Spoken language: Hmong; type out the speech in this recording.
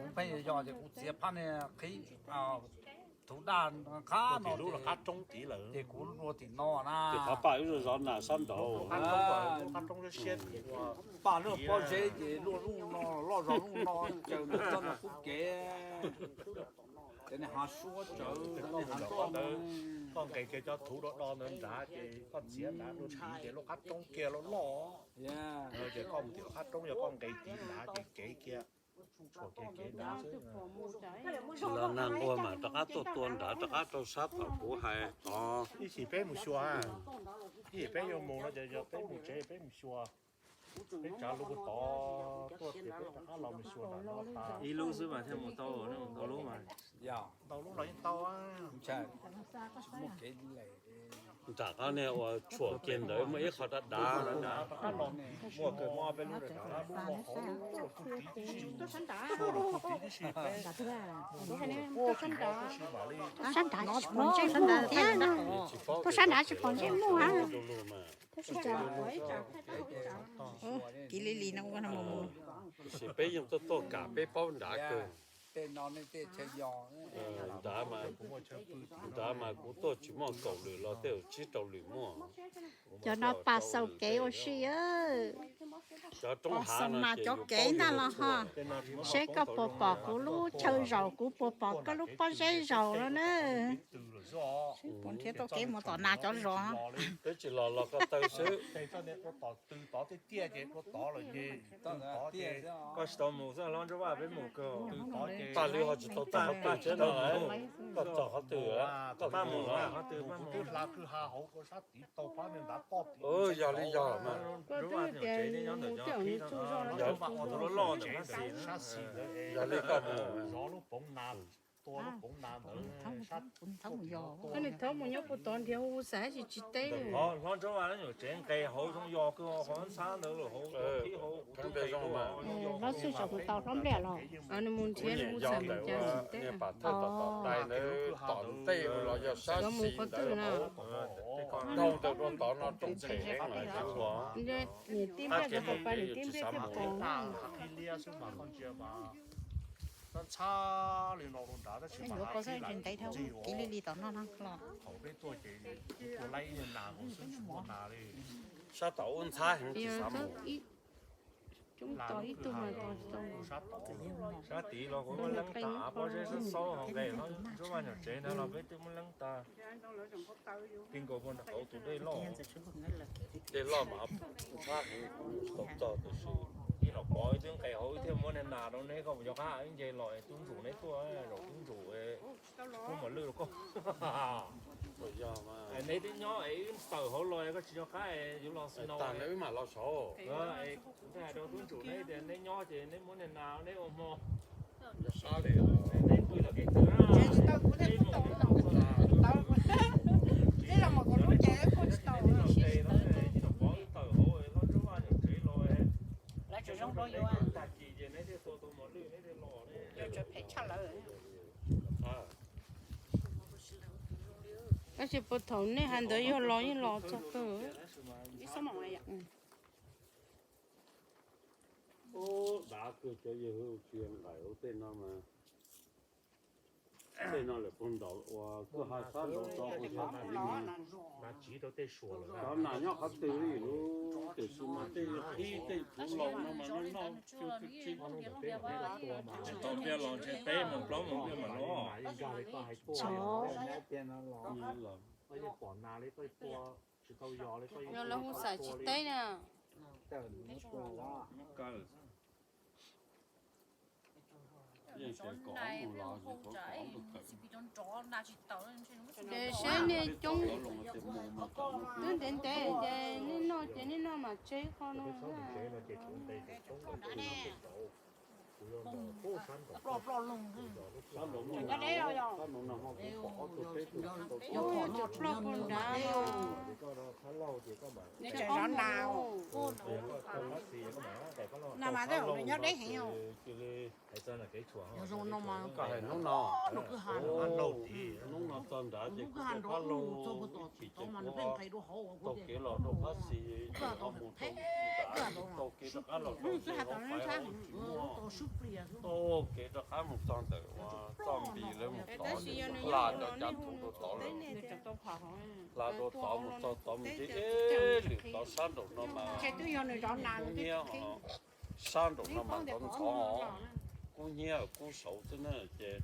Kuv pheej yog ces kuv txiav phab niag qhib, tug daj qhab no, ces kuv luag tim no na. Qhov paj wb zov nas sab nraud. Paj lub pob zeb ces luag lub no, loj zog lub no, caws ntawm txoj no qub kev. Ces nej hav suab tsawv, nej hav suab ntawd. Koj nqes kiag cov thuv do do ntawd nrad ces koj txiav nrad dua tid ces lub qab roob kiag loj loj. Ces koj mus tim qab roob yog koj nqes tid nrad ces kev kiag, tshuam kiag kev nrad xwb. Los nag nquag mas rov qab tuaj tua nrad rov qab rau sab tom kuv hais tod. Ib chim peb mus xyuas, ib chim peb yuav mus no ces yog peb mus tsev peb mus xyuas. Peb tsav lub tod tuaj ces peb rov qab los mus xyuas nram no tas. Ib lub xwb mas thiaj mus tau, ntau lub mas. Ntau lub los yeej tau. Nram qab niag uas tshuam kiag ntawd muaj ib qho dav dav. Muaj kawg, muaj ob peb lub dav dav. Tuaj sab nrad tsis pom ntsej muag thiab. Tuaj sab nrad tsis pom ntsej muag. Kiv li li no ua no mus. Tiam sis peb yeej tuaj tuaj kam peb paub nrad kawg. Nrad mas, nrad mas kuv tuaj tsis muaj kaum lwm los tej zaum tsib rau lwm muaj. Cov no pas xaus kev ua si. Cov roob hav no mas cov kev ntag los ho. Seb koj puas pom kuv lub chaw zaum, kuv puas pom koj lub pob zeb zaum no na. Seb puas nrhiav tau kev mus tom nas cov zos. Twb tsis los los ko taw xwb. Koj tsis tau mus xwb, hlob Ntsuab Vaj, peb mus kawg. Tag li ho tsis tau txog qhov twg thiab no, koj txog qhov twg, koj pab mus qhov twg. Yog li yog mas, yog li koj mus. Koj niam thab mus nyob puag tod nrhiav hu xav tsis tsis teb li. Hlob Ntsuab Vaj, nyuam tsev nqes hauv zoo yos kawg, qhov ntxhab ntawd los hauv, hlob xwb tsaus kuv tau hlob Npliaj los. Nws mus nrhiav hu xav mus cas tsis teb. Tom ntej los yog sab xis ntawd, ntaug ntawm rau tod no rooj phem heev lawm. Niam tij Npliaj tau pa niam tij Npliaj thiaj pom. Ntxhab li no rau nrad tab sis mas yuav kau xwb tsis ntev dhau, kiv li li tom no no los. Thaum peb tuaj ces kuv tuaj laib ib niag nas nkaus xwb tsis muaj nas li. Sab tom ub ntxhab heev tsis xav mus. Coob tos ib tug mas tos tsis tau. Sab tid los kuv muab leeb tag av pob zeb xaub xaub ho nqes, Ntsuab Vaj nyuam tsev ntawd los peb twb muab leeb tag. Ti nkaus puag nram hauv tus dej loj. Dej loj mas ntxhab heev tsis tau txog tiam sis ib los pov ib twb nqes hauv ib thiaj muab niag nas rau neb, koj puas nco qab ib nce los tub ntsuam neb tuaj zaum tub ntsuam, tub mos lwj rau koj. Neb twb nyob es wb tawm hauv los koj tsis nco qab yuav los xwb no. Kuv thiaj hais rau tub ntsuam neb tias neb nyob ces neb muab niag nas neb ua hmo. Neb pw los kev twg na. Tawm hauv los tsev los tag kis ces neb thiaj tua tua mos lwj neb thiaj los. Tab sis puag thaum nej hais ntawd yog los yeej los txog kawg. Dav kawg cov yawg tsis nqaim hauv tej no mas. Tej no lawm puag nraum uas koj hais sab nraud tso, kuv xav hais li no. Cov nas nyob qhov twg li lub, tiam sis mas tej qhib tej thuv laus no mas noj noj. Tau pliag los ntshe peb moos plaub moos pliag mam los. Yog lawv hu xav tsis teb na. Yeej tseem kom mus los tseem kom kom mus kawm. Ces saib nej coob twb ntev ntev ces nej noj ces nej noj mas tseg qhov no. Sab nraud no, sab nraud no ho kuv pom ob tug peb tug tau tuaj. Cov ploj puag nrad. Koj hais hnub no, hnub no txog nrad ces kuv tuaj phab laug, ib chim ces kuv ho taug kev los rau phab xis, ho mus rau nram Taug kev rov qab los rau ze hauv faiv hauv tsis muaj, taug kev rov qab mus txog ntawm ua txoj npis lawv mus tod, hla cov cav thuv rau tod lawm. Hla rau tod mus txog tod mus ze lwm tod sab nraum no mas kub hnyiab, sab nraum no mas ntxhov ntxhov, kub hnyiab kub saud xwb na ces